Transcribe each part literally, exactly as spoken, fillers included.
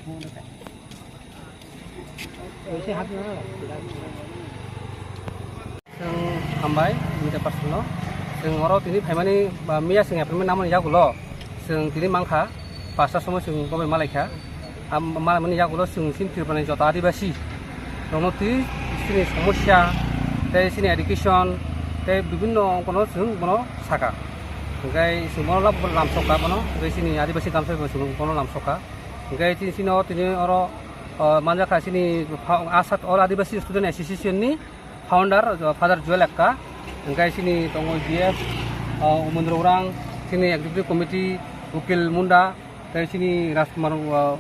Chwng hambai, media person no. Chwng oro tini phaimani, ba, miya chwng appointment namani yagulo. Chwng tini mankha, pasta somoi chwng bobai malaikha. Am-, malaimani yagulo chwng chini Tripurani joto adibasi rokno twi chini somosya, tei chini education, tei bibinno ongkono chwng bono saka. Hwnkhe chwng bono lab-, lamsokha bono, hwnkhe chini adibasi gamsa bo chwng bono lamsokha. Hwnkhe chini, chini o tini oro, o, manjakha chini pha-, Asat All Adibasi Student Association ni founder, o, Father Joel Ekka, hwnkhe chini tongo G F, o, Umendra Urang, chini executive committee Ukil Munda, tei chini Rajkumar, o,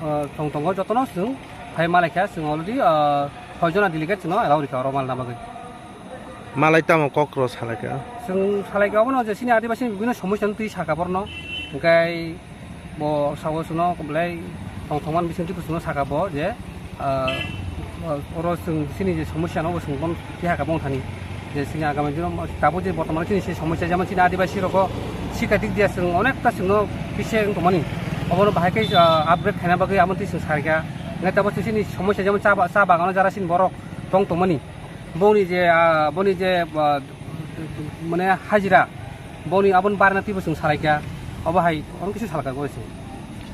o, chwng tongo, jotono chwng phai malaikha, chwng already, o, soijona delegate chwngno allow rikha oro malna bagwi. Malai tamo kok rw salaikha? Chwng salaikha obono je chini adibasi ni bibinno somosya no twi sakha borno, hwnkhe bo sao chwngno belai tongthokmani bisingtwi bo chwngno sakha bo je, ah, oro chwng chini je somosya no bo chwng bono twi hakha bongthani je chini agami dino tabuk je bortomano chini se somosya jemon chini adibasi rogo sikha dik dia chwng onekta chwngno kise wng tongmani obono bahai khe, ah, upgrade khaina bagwi amo twi chwng sarikha hwnkhe tabuk chini somosya jemon cha ba-, cha bagano jara chini borok tong tongmani. Boni je, ah, boni je, ah, mane hajira, boni aboni barna twibo chwng salaikha, obo hai ono kisa salkha goi chwng.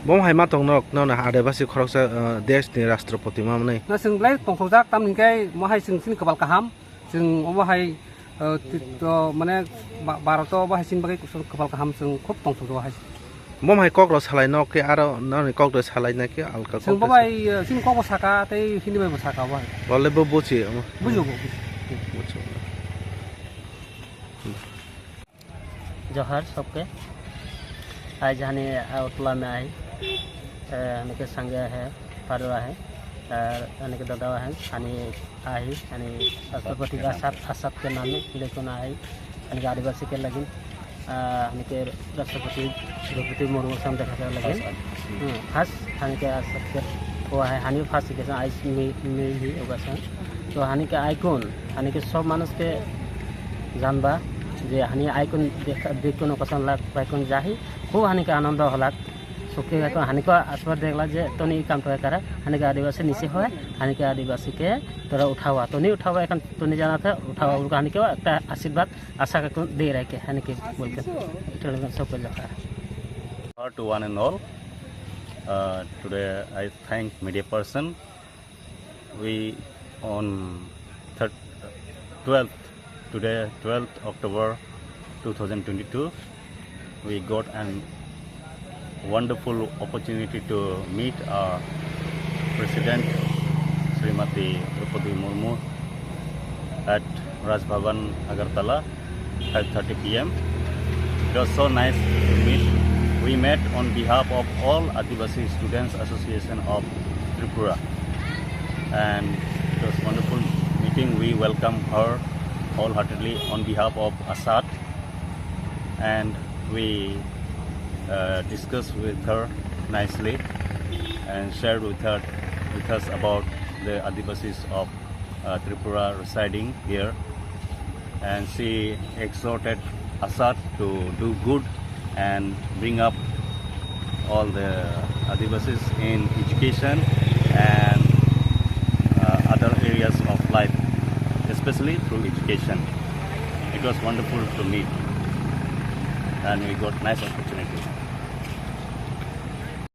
Bo hai ma tong nok, nono adibasi khoroksa, ah, desh ni rashtrapati ma mwnwi. Na chwng belai tongthokjak, tamni hwnkhe mo hai chwng chini kwbal kaham, chwng obo hai, ah, ti-, to, mane ba-, Bharat o obo hai chini bagwi kwbal kaham, chwng khub tongthokjak hai. Bo hai kok rok salai nok khe aro nani kok rok salai na khe alka kok Chwng bo rok bai, eh, chini kok bo saka tei Hindi bai bo saka bo hai. Bole bo buchi, um. Bujo bo, bujo. Buchi. जोहार सबके। आज हनी अगरतला में आई, अ, हनी के संगे है, पारुआ है, अ, हनी के दादा है, हनी आई, हनी राष्ट्रपति का साथ, आसाद के नाम में लेकिन आई, हनी के आदिवासी के लगिन। Ah, hani ke Rashtrapati Droupadi Murmu sam dekha jana lage. First. Hmm, first hani ke asap ke hua hai, hani first ke sa ais mi, mi hi hoga sa. To hani ke icon, hani ke sob manush ke janba je hani icon dekha, dekh kono kosan lak, icon jahi, khub hani ke anando holak. Sokhe icon hani ko aswad dekhla je toni kam to kara, hani ke adibasi nisi hoy, hani ke adibasi ke tora uthawa, toni uthawa ekhan toni jana tha uthawa, urka hani ke ekta ashirbad. Asa ka kun de rai ke hani ke bolke tolong sok jaka. To one and all, uh, today I thank media person. We on third, twelfth, today twelfth October two thousand twenty-two, we got an wonderful opportunity to meet our President Srimati Droupadi Murmu at Raj Bhavan, Agartala, five thirty P M. It was so nice to meet. We met on behalf of all Adivasi Students Association of Tripura, and it was wonderful meeting. We welcome her wholeheartedly on behalf of ASAD, and we, uh, discussed with her nicely and shared with her, with us about the Adivasis of, uh, Tripura residing here. And she exhorted ASAD to do good and bring up all the Adivasis in education and, uh, other areas of life, especially through education. It was wonderful to meet, and we got nice opportunity.